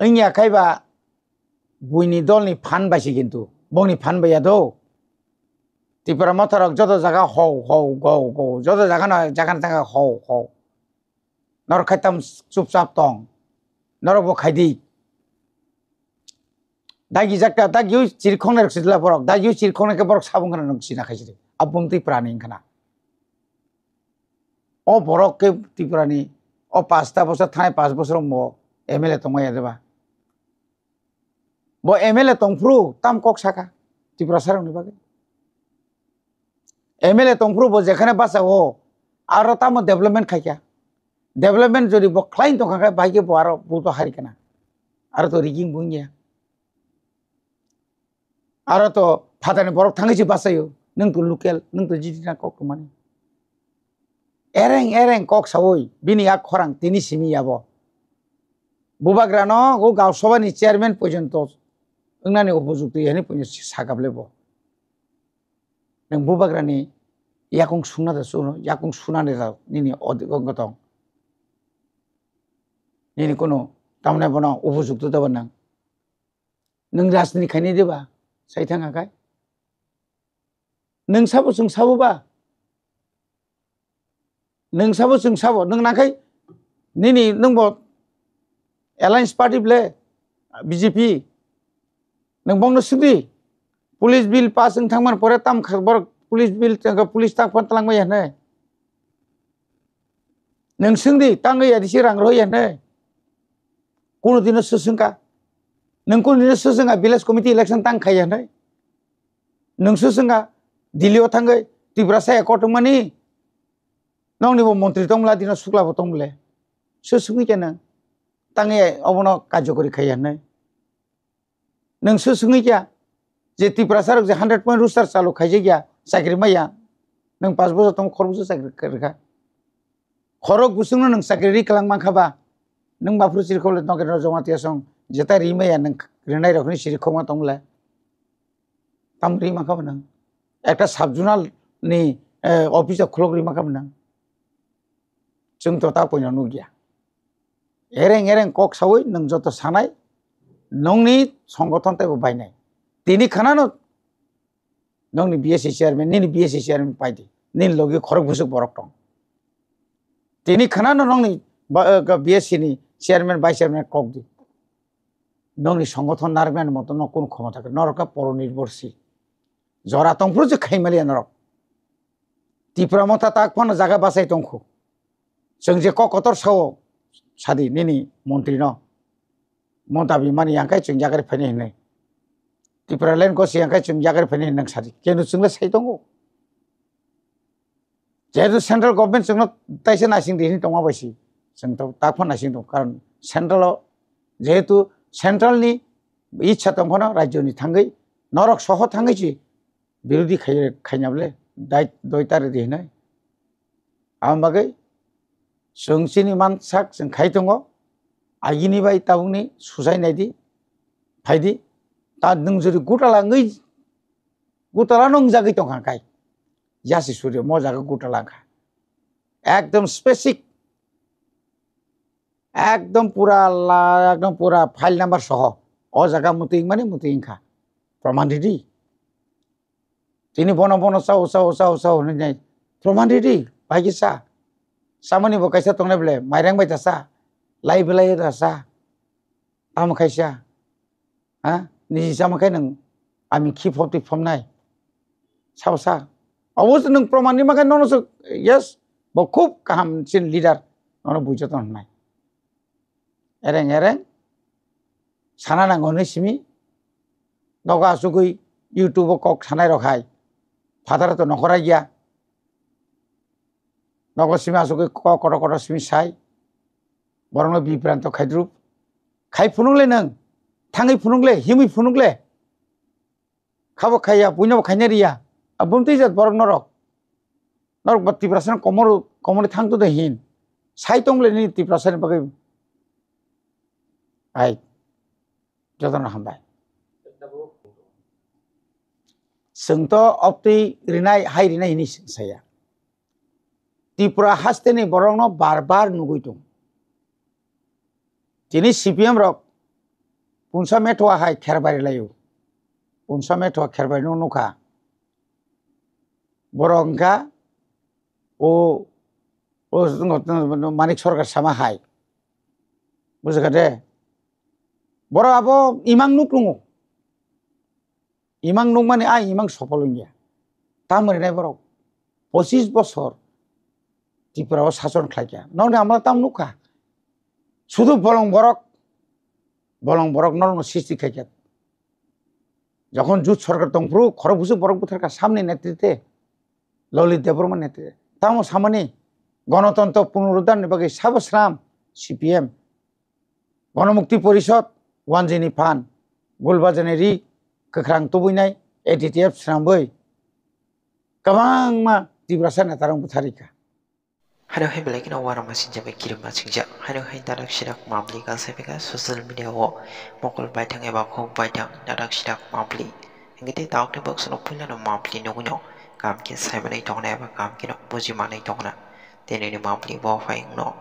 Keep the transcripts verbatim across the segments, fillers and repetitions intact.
Wngya khai ba buini dolni phan bai se kintu. Bongni phan bai ya do. Tipra motha rok joto jaga hou, hou, gou, gou. Joto jaga no, jaga no jaga hou, hou. Norok khai tam chupchap tong. Norok bo khai di. Dagi jakta, dagi ui chiri khongnai rok sitla borok. Dagi ui chiri khongnai khe borok sabung khana nuk sina khai siri. Abum Tripura ni wngkhana. O borok khe Tripura ni o pasta bosor thanai pas bosor mo M L A tongma ya deba. Bo M L A tongphuru tam kok saka Tiprasa rokni bagwi. M L A tongphuru bo jekhane basa o aro tamo development khaikha. Development jodi bo khlain tongkha khe bai khe bo aro buto hari kana. Aro to rigging bungya. Aro to phatani borok thangwi se basaio. Nwng to local, nwng to jiti na kok tongmani. Ereng ereng kok sawi bini yak khorang tini simi yabo. Bubagra no o gaw sabha ni chairman porjonto wngnani upojukti hani puino sakap lebo. Nwng bubagra ni yakung sungna da suno, yakung sunani da nini odigongo tong. Nini kuno tamne bono upojukto da nang. Nwng rajniti khainai diba? Sai thang akai. Nwng sabo chwng sabo ba? Nwng sabo chwng sabo? Nwng nakhai nini nwng bo alliance party ble B J P. Nwng bongno swngdi. Police bill pass wng thangmani pore tam kha-, borok police bill, police tak phone talangmaya hinwi. Nwng swngdi, tangwi ya disi rang rohya hinwi. Kuno dino swswngkha. Nwng kuno dino swswngkha village committee election tang khaiya hinwi. Nwng swswngkha Delhi o thangwi Tiprasa accord wngmani. Nokni bo montri tongmla dino sukla bo tongmle. Swswngwi khe nwng tangwi obono karjokori khaiya hinwi. Nwng swswngwi kya je Tiprasa rok je hundred point roster chalu khaijak ya, chakri maya, nwng pas bosor tong khoroksa chakri rwkha. Khorok bwswkno nwng chakri ri kwlang mankha ba, nwng baphuru chirikhok le nokhe no Jamatia song jeta ri maya nwng rinai rokni chirikhokma tong le. Tam ri mankha ba nwng. Ekta sub zonal ni, eh, office o khulok ri mankha ba nwng. Chwng to ta poino nukya. Ereng ereng kok sawi nwng joto sanai, nongni songothon teibo bainai. Tini khanano nongni B S C chairman, nini B S C chairman paidi, nini logi khorok bwswk borok tong. Tini khanano nongni ba-, eh, B S C ni chairman, vice chairman kok di. Nongni songothon narwknani moto no kunu khomota khe, norok khe poro nirbhor si. Jora tongphuru je khaimaliya norok. Tipra motha tak phano jaga bachai tongkhu. Chwng je kok kotor sao sadi nini montri no. Mo dabi mani yang khai chwng yagar phani hinwi. Tipra land gosi yang khai chwng yagar phani hinwi nang sadi. Kenu chwng le sai tongo. Jehetu central government chwngno taisa naising di hinwi tongma bai si. Chwng to tak phano naising tongo. Karon central o jehetu central ni ichha tong phano rajyo ni thangwi norok soho thangwi si birodhi khai, khaina bole dai, doi tari di hinai. Aboni bagwi chwng chini man sak chwng khai tongo, agini bai tabukni suchai nai di, phai di. Ta nwng jodi gutala wngwi, gutala no wngjagwi tongkha kai. Yasi Surya mo jaga gutala wngkha. Ekdom specific. Ekdom pura la, ekdom pura file number soho. O jaga mutwi wngmani mutwi wngkha. Proman ridi. Tini bono, bono chao, chao, chao, chao hinwi nai. Proman ridi, bai kisa. Samani bo kaisa tongnai bole, mairang bai ta sa. Lai belai ta sa. Tamo khaisa. Ha? Niji sama khe nwng ami khi phobtwi phobnai. Sao sa. Obo se nwng proman ni makai nono se, yes, bo khub kaham sin leader nono buijoto hwnai. Ereng ereng sana nango hinwi simi. Nogo asugwi YouTube o kok sanai rok hai. Father to nokhora ya. Nogo simi asugwi kok kotor kotor simi sai. Borokno bibranto khaidrup. Khai phunuk le nwng. Thangwi phunuk le, himwi phunuk le. Khabo khaiya, buino bo khaina riya. Abum twi jat borok norok. Norok ba Tiprasa komor, komor thang to de hin. Sai tong le ni Tiprasa ni bagwi. Ai. Jotono hambai. Chwng to optwi rinai, hai rinai hini saya. Tripura haste ni borok no bar bar nugwi tong. Tini C P M rok Punsa methoa hai kherbari laio. Punsa methoa kherbari no nukha. Borok wngkha o, o Manik Sarkar sama hai. Bujikha de? Borok abo imang nuk nungo. Imang nukmani a imang sopol wngya. Tam rinai borok pochis bosor Tripura o sason khlaikha. Nokni amla tam nukha. Sudu bolong borok, bolong borok norokno sisti khaikha. Jokhon jut sorkar tongphuru khorok busu borok butharkha samni netrite, Lalit Debbarma netrite. Tamo samani gonotontro punoruddharni bagwi sabo sram C P M. Gonomukti Porishod, Wanjini Phan, Gulbajani Ri, Kwkhrang Tubuinai, A D T F swnamwi kwbangma Tiprasa netarok butharikha. Haino hai belai kheno uarokma sinjak bai kirimma singjak. Haino hai dadak sidak mambli kansai phaikha social media o mokol baithang eba khuk baithang dadak sidak mambli. Hinkhe tei tabuk tei bwswkno puilano mambli nugwino kaham khe saimanwi tongna eba kaham kheno bujimanwi tongna. Tei nini mambli bo phai wngno.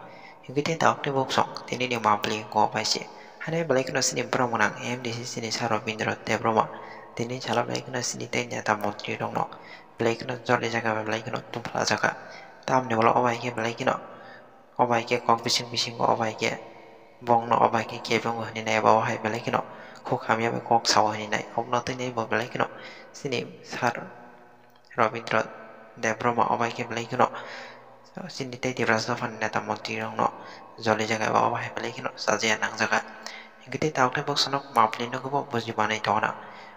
Hinkhe tei tabuk tei bwswk tei nini mambli wngkha o bai se. Haino belai kheno chini borok mwnang M D C chini Sir Robindra Debbarma. Tini salo belai kheno chini tei neta montri rokno belai kheno joli jaga bai belai kheno tungphla jaga. Tamni ulo o bai khe belai kheno o bai khe kok bising bisingo o bai khe bongno o bai khe kebengwi hwnwi nai eba o hai belai kheno khuk hamya bai kok sao hwnwi nai. Obono tini bo belai kheno chini Sir Robindra Debbarma o bai khe belai kheno chini tei Tiprasa dophani neta montri rokno joli jaga eba o hai belai kheno chajakya nangjaga. Hinkhe tei tabuk tei bwswkno mambli nugwi bo bujimanwi tongna.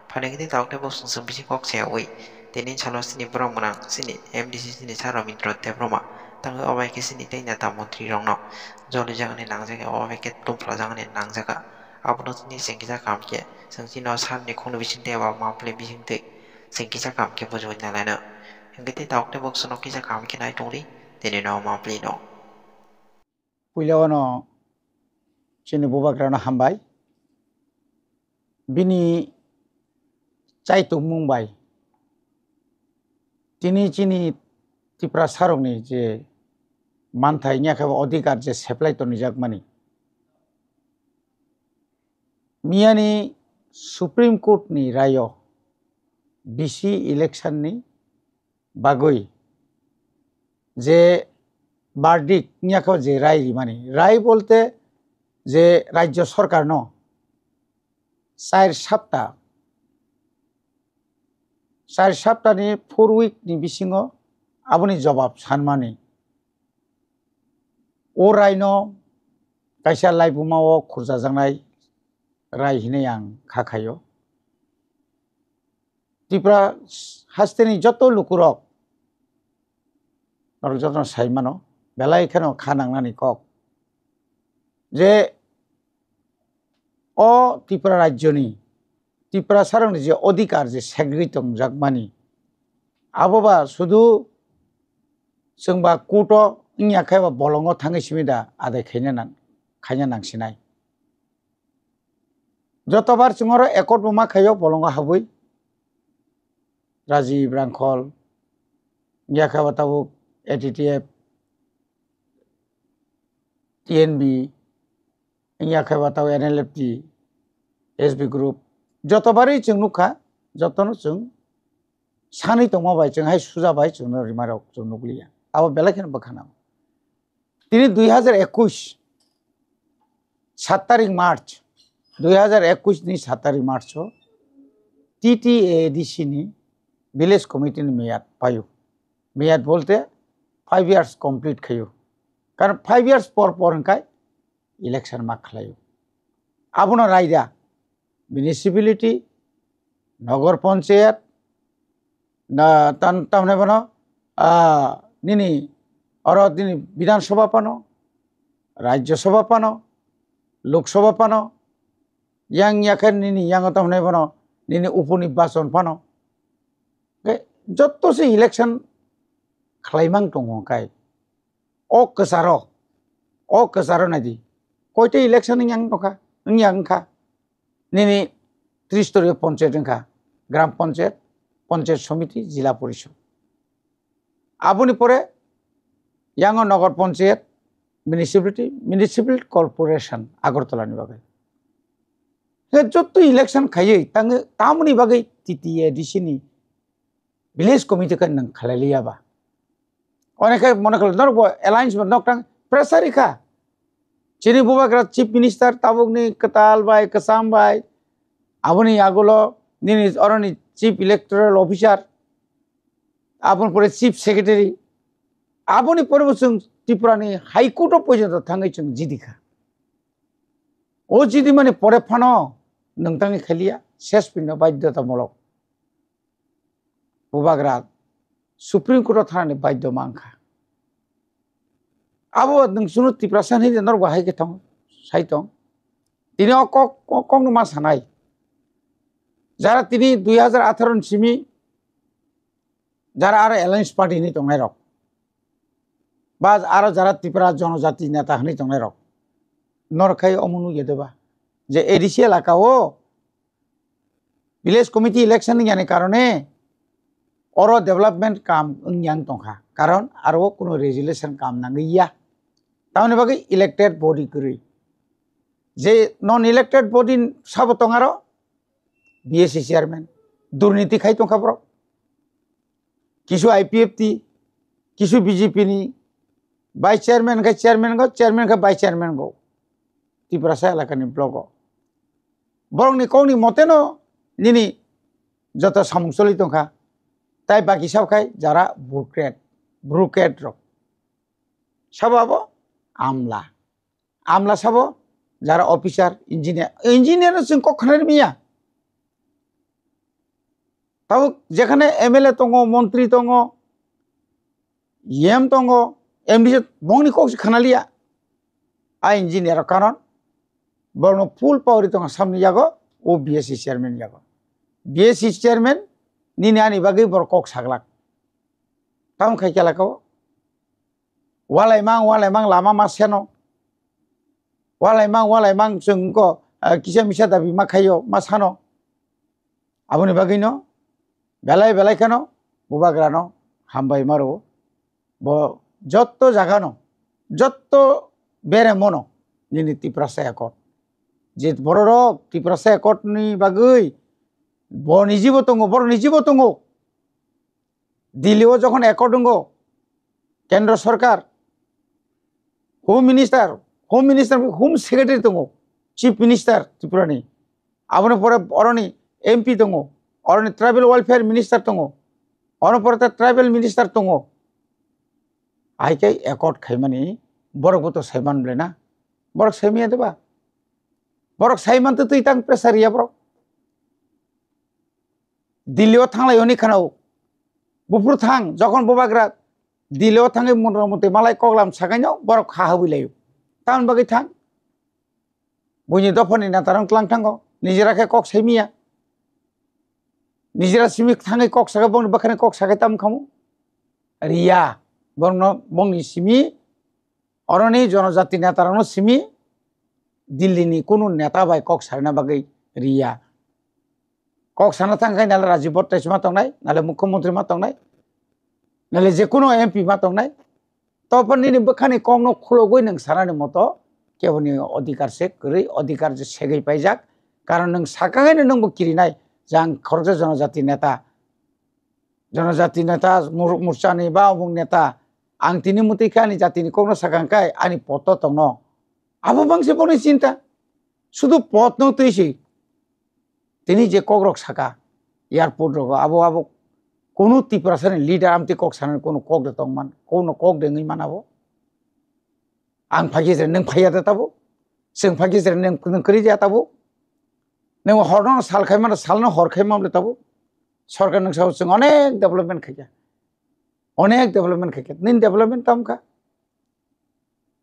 Phainai khe tei tabuk tei bwswk chwng bisi kok sayawi. Tini salo chini borok mwnang chini M D C chini Sir Robindra Debbarma tangwi o bai khe chini tei neta montri rokno joli jagani nangjakya o bai khe tungphla jagani nangjakha. Abono chini chwng kisa kaham khe chwng chini o sir ni khungni bisingtwi eba mambli bisingtwi chwng kisa kaham khe bujui nalaino. Hinkhe tei tabuk tei bwswkno kisa kaham khe nai tongdi tini no mambli no. Puila o no chini bubagrano hambai. Bini chaitokmung bai tini chini Tiprasarokni je manthai wngya khe bo odhikar je seplai tonijakmani. Miyani Supreme Court ni rayo B C election ni bagwi je verdict wngya khe je rai rimani, rai bolte je rajyo sorkarno char sapta, char saptani four week ni bisingo aboni jobab sanmani. O raino kaisa laibuma o khurjajaknai rai hinwi ang kha khaio. Tripura hasteni joto lukurok norok jotono sai mano, belai kheno kha nangnani kok je o Tripura rajyoni Tiprasarokni je odhikar je segwi tongjakmani, abo ba sudu chwng ba court o wngya khe ba bolongo thangwi simi da adai khaina nang, khaina nangsinai. Jotobar chwng oro accord bo ma khaio bolongo habwi Rajiv Rangkhol, wngya khe ba tabuk A T T F, T N B, wngya khe ba tabuk N L F T, S B group, jotobarwi chwng nukha, jotono chwng sanwi tongma bai chwng hai suja bai chwngno rimarok chwng nukliya. Abo belai kheno bwkhanao. Tini dui hajar ekush, sat tarik March, dui hajar ekush ni sat tarik March o T T A D C ni village committee ni meyad paio. Meyad bolte five years complete khaio. Karon five years por por hwnkhai election ma khlaio. Abono raida municipality, nogor panchayat, na tan tamne bono, ah, nini oro nini Bidhan Sabha pano, Rajya Sabha pano, Lok Sabha pano, yang yakhe nini yang tamne bono nini uponi bason pano. Ke jotto se election khlaimang tongo kai. O kwcharo, o kwcharo naidi. Koita election wngya wngkha, wngya wngkha. Nini tristoroyo panchayat wngkha, gram panchayat, panchayat somiti, jila porishod. Aboni pore yango nogor panchayat, municipality, municipal corporation Agartala ni bagwi. Khe jotto election khaiwi tangwi tamoni bagwi T T A D C ni village committee khe nwng khlai liya ba? Onek khe mone khlai norok bo alliance bo nok tang pressure rikha. Chini bubagra chief minister tabukni kwtal bai kwcham bai aboni agulo nini oroni chief electoral officer aboni pore chief secretary aboni pore bo chwng Tripura ni high court o porjonto thangwi chwng jidi kha. O jidi mani pore phano nwng tangwi khaliya ses pinno baidhotamulok. Bubagra Supreme Court o thanani baidho mankha. Abo nwng chwngno Tiprasa hinwi norok bo hai khe thang sai tong. Tini o kok, kok, kokno ma sanai. Jara tini dui hajar atharo ni simi jara aro alliance party hinwi tongnai rok. Ba aro jara Tripura jonojati neta hinwi tongnai rok. Norok khai omo nugya de ba? Je A D C elaka o village committee election wngya ni karone oro development kam wngya wng tongkha, karon aro kuno resolution kam nangwi ya, tamoni bagwi elected body kwrwi. Je non elected body sabo tong aro B S C chairman, durniti khai tongkha borok. Kisu I P F T, kisu B J P ni vice chairman khai chairman go, chairman khai vice chairman go. Tiprasa elakani blogo. Borokni kokni moteno nini joto samung choli tongkha. Tai baki sab khai jara bureaucrat, bureaucrat rok. Sabo abo amla. Amla sabo jara officer, engineer. Engineer no chwng kok khnari miya. Tabuk jekhane M L A tongo, montri tongo, E M tongo, M D C bongni kok se khanaliya. A engineer karon borokno full power tongo samni yago, o B S C chairman yago. B S C chairman nini ani bagwi borok kok saglak. Tamo khai kela ko? Walai mang, walai mang lama ma seno. Walai mang, walai mang chwng ko, ah, kisa misa dabi ma khaio, ma sano. Aboni bagwino belai belai kheno bubagrano hambai maro. Bo jotto jagano, jotto beremono nini Tiprasa Accord. Je bororok Tiprasa Accord ni bagwi bo nijibo tongo, borok nijibo tongo. Delhi o jokhon accord wngo, Kendra Sarkar, Home Minister, Home Minister, Home Secretary tongo, Chief Minister Tripura ni. Aboni pore oroni M P tongo, oroni Tribal Welfare Minister tongo, oroni pore ta Tribal Minister tongo. Hai khe accord khaimani borok bo to saiman ble na? Borok saimiya de ba? Borok saiman to twi tang pressure ya borok. Delhi o thanglai hwnwi khwnao. Buphuru thang, jokhon bubagra Delhi o thangwi mura muti malai koklam sakaino borok kha habwi laio. Tamoni bagwi thang? Buini dophani netarok tlang thango, nijera khe kok saimiya. Nijera simi thangwi kok saka, bongni bwkhani kok saka tamo khamu? Riya, borokno bongni simi Oroni jonojati netarokno simi Delhi ni kunu neta bai kok sarina bagwi riya. Kok sana thang khai nale Rajiv Bhattacharyya ma tongnai, nale Mukhyamantri ma tongnai, nale je kunu M P ma tongnai. Tophor nini bwkhani kokno khulogwi nwng sanani moto keboni odhikar se kwrwi, odhikar je segwi paijak. Karon nwng sakanghaino nwngbo kirinai je ang khoroksa jonojati neta. Jonojati neta, mur-, morchani ba omuk neta, ang tini mwtwi khe ani jatini kokno sakang kai ani poto tongno. Abo bangse boni chinta. Sudu potno twi si. Tini je kokrok saka, airport rogo, abo, abo kunu Tiprasani leader amtwi kok sanani kunu kok de tongman, kunu kok de wngwi man abo. Ang phagi jere nwng phaiya de tabuk. Chwng phagi jere nwng, nwng kwrwi ya tabuk. Nwng horno sal khai mano, salno hor khai mano tabuk. Sorkar nwng sao chwng onek development khaikha. Onek development khaikha. Nini development tam kha.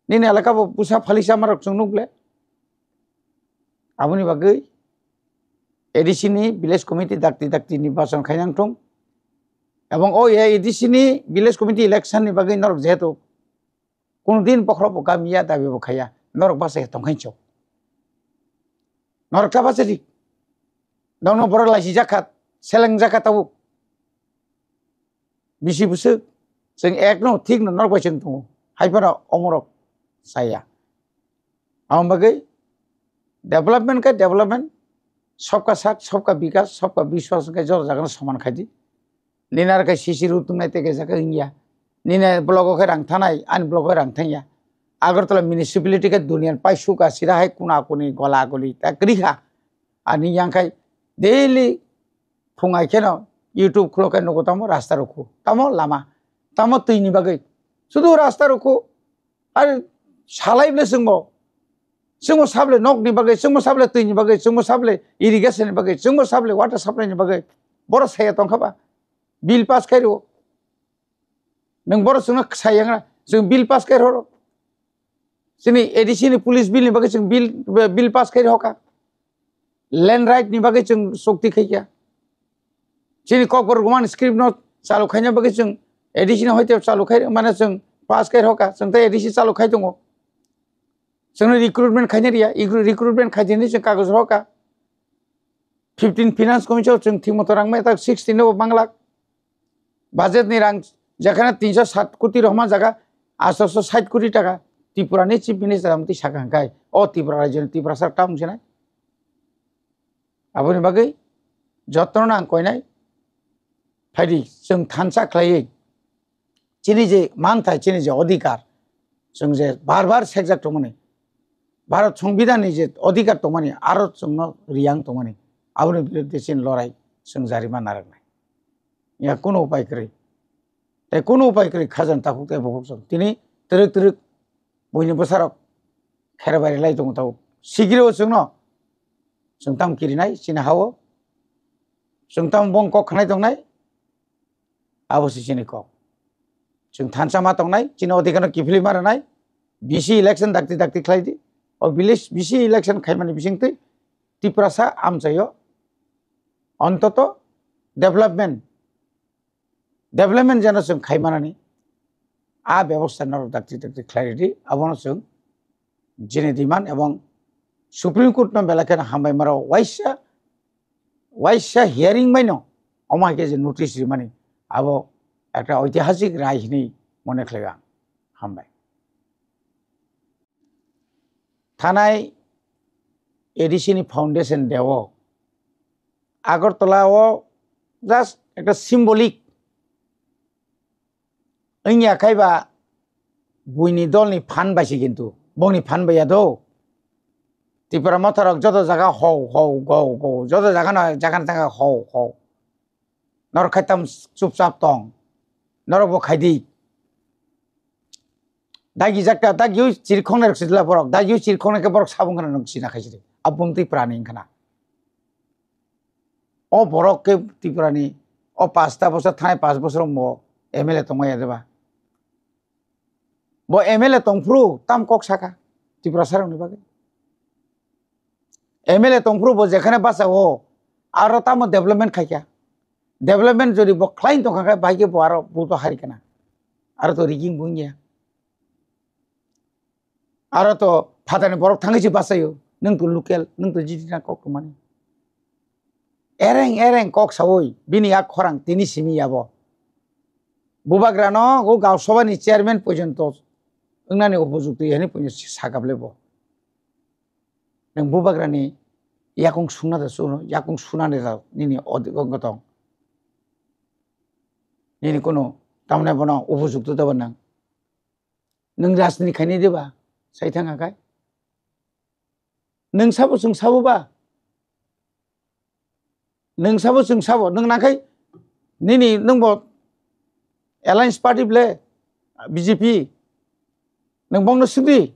Nini elaka bo busa phalisa marok chwng nuk le. Aboni bagwi A D C ni village committee dakti dakti ni bachon khainang thung. Ebong o A D C ni village committee election ni bagwi norok jehetu Kunu din bokhorok bo kamiya dabi bo khaiya. Norok bachai tongkhaincho. Norok ta bachari. Nokno borok laisi jakha, seleng jakha tabuk. Bisi bwswk, chwng ekno thikno norok bai chwng tongo. Hai phano omorok chaya. Amo bagwi development khe development, Sabka saath, sabka bikas, sabka biswas hwnkhe joto jagano soman khaidi. Nini aro khe C C road wngnai tei kaisa khe wngya. Nini blogo khe rang thanai, ani blogo khe rang thangya. Agartala municipality khe duniani paisuka sira hai kuna kuni gola goli ta kwrwi kha. Ani yang khai daily phung ai kheno YouTube khulo khe nugo tamo rasta rukhu, tamo lama, tamo twi ni bagwi. Sudu rasta rukhu, ar salai bwle chwngbo. Chwngbo sable nok ni bagwi, chwngbo sable twi ni bagwi, chwngbo sable irrigation ni bagwi, chwngbo sable water supply ni bagwi. Boro saya tongkha ba. Bill pass khai rwo. Nwng boro chwngno saya wngna, chwng bill pass khai rwo. Chini A D C ni police bill ni bagwi chwng bill, bill pass khai rwo kha. Land right ni bagwi chwng chukti khai kha. Chini Kokborok Roman script no chalu khaina bagwi chwng A D C no hoite chalu khai, mane chwng pass khai rwo kha. Chwng tei A D C chalu khai tongo. Chwngno recruitment khaina riya, recruitment khaina chwng kagoj rwo kha. Fifteen Finance Commission chwng thik moto rang mai tak sixteen no bang lakh. Budget ni rang jekhane tinso sat koti rohorma jaga, aatso sait koti taka Tripura ni Chief Minister amtwi sakha hwnkhe, o Tripura rajyo ni Tiprasa tam sinai. Aboni bagwi jotono ang koinai, phaidi chwng thansa khlaiwi chini je manthai, chini je odhikar, chwng je bar bar sekjak tongmani, Bharat Songbidan ni je odhikar tongmani, aro chwngno riyang tongmani, aboni biruddhe chini lorai chwng jarima narwknai. Ya kunu upai kwrwi. Tei kunu upai kwrwi khajan takhuk tei bukhuk chwng. Tini twrwk twrwk buini bwsarok kherbari lai tongo tabuk. Sigiri o chwngno chwng tamo kirinai chini ha-o. Chwng tamo bong kok khanai tongnai. Abo se chini kok. Chwng thansa ma tongnai, chini odhikar no kiphilwi ma rwnai. B C election dakti dakti khlai di. O village B C election khaimani bisingtwi Tiprasa amchaio ontoto development, development jeno chwng khai manani a bebosta norok dakti dakti khlai ridi, abono chwng jini demand ebong Supreme Court no belai kheno hambai maro waisa, waisa hearing bai no omo hai khe je notice rimani abo ekta oitihasik rai hinwi mone khlai ang. Hambai. Thanai A D C ni foundation day o Agartala o just ekta symbolic wngya khai ba buini dol ni phan bai se kintu bongni phan bai ya do. Tipra motha rok joto jaga hou hou gou gou joto jaga no jaga no jaga hou hou. Norok khai tam chupchap tong. Norok bo khai di. Dagi jakta, dagi ui chirikhongnai rok sijla borok, dagi ui chirikhongnai khe borok sabung khna nwng sina khai sidi. Abung twi prani wngkhna. O borok khe Tripura ni o pasta bosor thanai pas bosor mo M L A tongmaya deba? Bo M L A tongphuru tam kok saka Tiprasa rokni bagwi. M L A tongphuru bo jekhane basa o aro tamo development khaikha. Development jodi bo khlai tongkha khe bai khe bo aro bo to hari kana. Aro to rigging bo wngya. Aro to phatani borok thangwi se bachaio. Nwng to local, nwng to jiti na kok tongmani. Ereng ereng kok sawi bini a khorang tini simi yabo. Bubagrano o gaosabani chairman porjonto wngnani upojukti hani puino sakable bo. Nwng bubagrani yakung sungna da suno, yakung sunani da nini odhikar tong. Nini kuno tamne bono upojukto da bo nang. Nwng rajniti khainai de ba? Sai thang akai. Nwng sabo chwng sabo ba? Nwng sabo chwng sabo, nwng nangkhai nini nwngbo alliance party ble B J P, nwng bongno swngdi,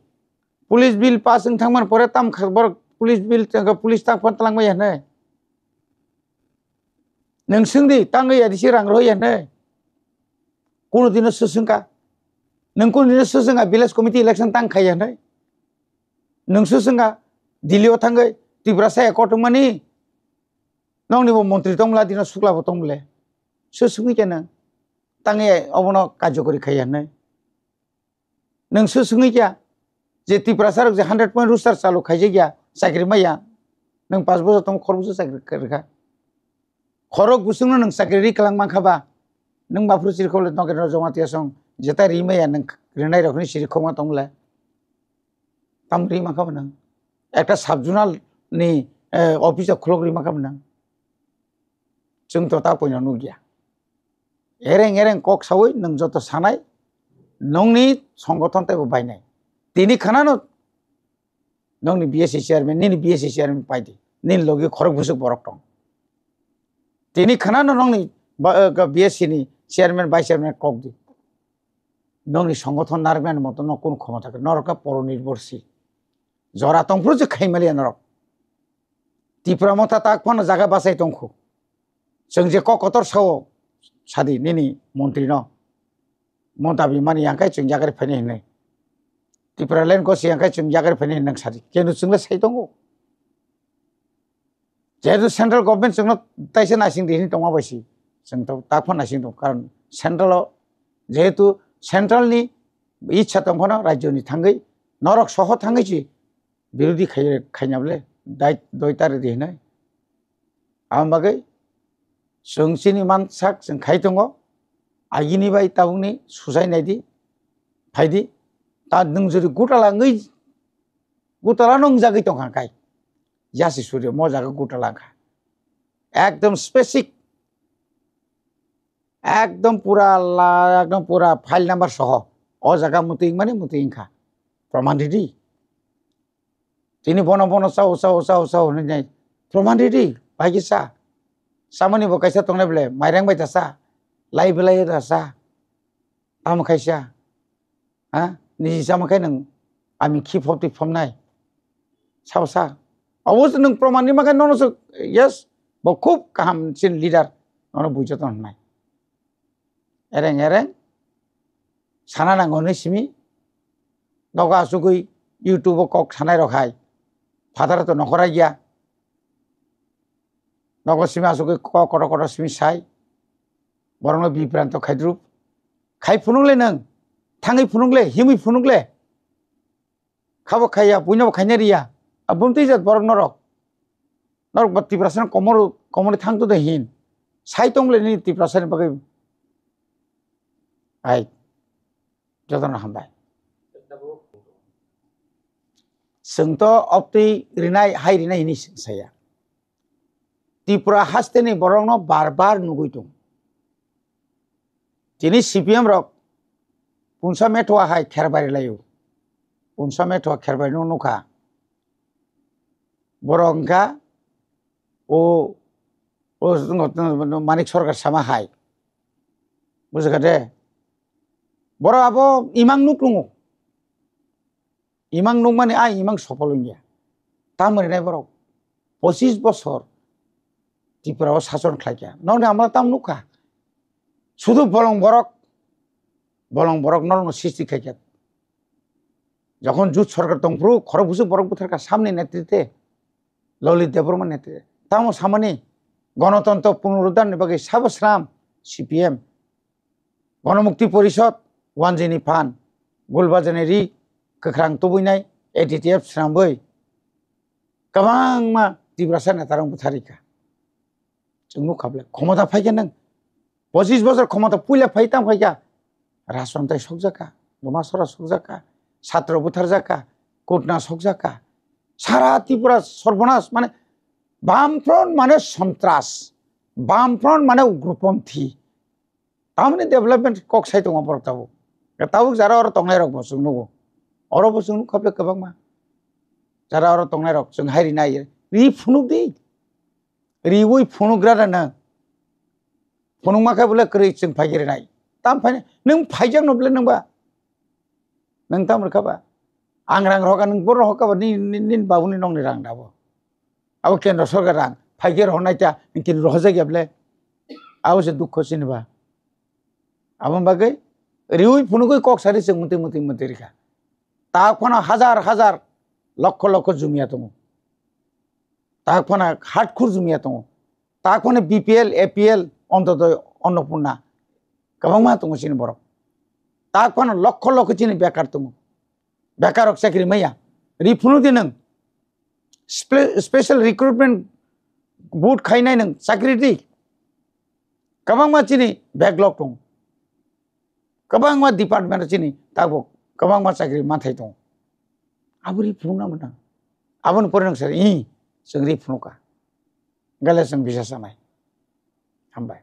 police bill pass wng thangmani pore tam kha borok police bill tangkha, police tak phan twlangmaya hwnwi. Nwng swngdi, tangwi A D C rang rohorya hwnwi. Kuno dino swswngkha. Nwng kuno dino swswngkha village committee election tang khaiya hwnwi. Nwng swswngkha Delhi o thangwi Tiprasa accord wngmani. Nokni bo montri tongmwla dino sukla bo tongmwle. Swswngwi khe nwng tangwi obono karjokori khaiya hwnwi. Nwng swswngwi kya je Tiprasa rok je hundred point roster chalu khaijak ya, chakri maya, nwng pas bosor tong khoroksa chakri rwkha. Khorok bwswkno nwng chakri ri kwlang mankha ba, nwng baphuru chirikhok le nokre no Jamatia song jeta ri maya nwng rinai rok hwnwi siri khokma tong le. Tam ri mankha ba nwng. Ekta sub zonal ni eh, office o khulok rima kha nang. Chwng to ta poino nukya. Ereng ereng kok sawi nwng joto sanai, nwngni songothon teibo bainai. Tini khwnano nwngni B S C chairman, nini B S C chairman paidi, nini logi khorok bwswk borok tong. Tini khwnano nwngni ba-, eh, B S C ni chairman, vice chairman kok di. Nwngni songothon narwknani moto no kunu khomota kwrwi, norok khe poro nirbhorshil. Jora tongphuru je khaimaliya norok. Tipra Motha tak phano jaga bachai tongkhu. Chwng je kok kotor sao sadi nini montri no. Mo dabi mani yang khe chwng yakarwi phainai hinwi. Tipraland gosi yang khe chwng yakarwi phainai hinwi nwng sadi. Kenu chwng le sai tongo. Jehetu central government chwngno taisa naising di hinwi tongma bai si. Chwng to tak phano naising tongo. Karon central o jehetu central ni ichha tong phano rajyo ni thangwi norok soho thangwi si birodhi khai, khaina bole dai, doi tare di hinwi. Aboni bagwi chwng chini mansak chwng khai tongo. Agini bai tabukni suchai naidi, phaidi. Ta nwng jodi gutala wngwi, gutala no wngjagwi tongkha kai. Yasi Surya mo jaga gutala wngkha. Ekdom specific. Ekdom pura la, ekdom pura file number soho. O jaga mutwi wngmani mutwi wngkha. Proman ridi. Tini bono, bono chao, chao, chao, chao hinwi nai. Proman ridi, bai khe cha. Chamani bo kaisa tongnai bole, mairang bai ta cha. Lai belai ta cha. Tamo khaisa. Ha? Niji chama khe nwng ami khi phobtwi phobnai. Sao sa. Abo se nwng proman rima khe nono se, yes, bo khub kaham chini leader. Nono buijato hwnai. Ereng ereng sana nango hinwi simi. Nogo asugwi YouTube o kok sanai rok hai. Phataro to nokhora ya. Nogo simi asugwi kok kotor kotor simi sai. Borokno bibranto khaidrup. Khai phunuk le nwng. Thangwi phunuk le, himwi phunuk le. Khabo khaiya, buino bo khaina riya. Aboni twi jat borok norok. Norok ba Tiprasa komor, komorni thang to de hin. Sai tong le nini Tiprasa ni bagwi. Ai. Jotono hambai. Chwng to optwi rinai, hai rinai hini saya. Tripura haste ni borok no bar bar nugwi tong. Tini C P M rok punsa methoa hai kherbari laio. Punsa methoa kherbari no nukha. Borok wngkha o, o Manik Sarkar sama hai. Bujikha de? Borok abo imang nuk tongo. Imang nukmani a imang sopol wngya. Tamo rinai borok pochis bosor Tripura o sason khlaikha. Nokni amla tam nukha. Sudu bolong borok, bolong borok norokno sisti khaikha. Jokhon jut sorkar tongphuru khorok busu borok butharkha samni netrite, Lalit Debbarma netrite. Tamo samani gonotontro punoruddharni bagwi sabo sram C P M. Ganamukti Porishad, wanjini phan, gulbajani ri, kwkhrang tubuinai, A D T F swnamwi kwbangma Tiprasa netarok butharikha. Chwng nukha bwle, khomota phaikha nwng. Pochis bosor khomota puila phai tang phaikha. Rajtantri sokjakha, Domasora sokjakha, Satro butharjakha, Kutna sokjakha. Sara Tripura sorbonas, mane, Bamfront mane sontras, Bamfront mane ugroponthi. Tamoni development kok sai tongo borok tabuk. Tabuk jara oro tongnai rok bo chwng nugo. Oro bo chwng nukha bwle kwbangma. Jara oro tongnai rok chwng hai rinai. Ri phunuk di. Riwi phunugra rana. Phunukma khe bwle kwrwi chwng phai rinai. Tam phai nwng phaijak no bwle nwng ba. Nwng tamo rwkha ba? Ang rang rohorkha, nwng bo rohorkha ba, nini, nini, nini babuni nokni rang da bo. Abo kendro sorkar rang, phaikhe rohornai ta, nwng kini rohorjakya bwle? Abo se dukho chini ba. Aboni bagwi riwi phunugwi kok sari chwng mwtwi, mwtwi, mwtwi rwkha. Tak phano hajar, hajar, lokho, lokho jumia tongo. Tak phano hatkhur jumia tongo. Tak phano B P L, A P L, Antyodoi, Annapurna. Kwbangma tongo chini borok. Tak phano lokho lokho chini bekar tongo. Bekar rok chakri maya. Ri phunuk di nwng. Spe-, special recruitment board khainai nwng chakri di. Kwbangma chini backlog tongo. Kwbangma department chini tabuk kwbangma chakri manthai tongo. Abo ri phunukna mwna. Aboni pore nwng sari, ih, Chwng ri phunukha. Gale chwng bisa chanai. Hambai.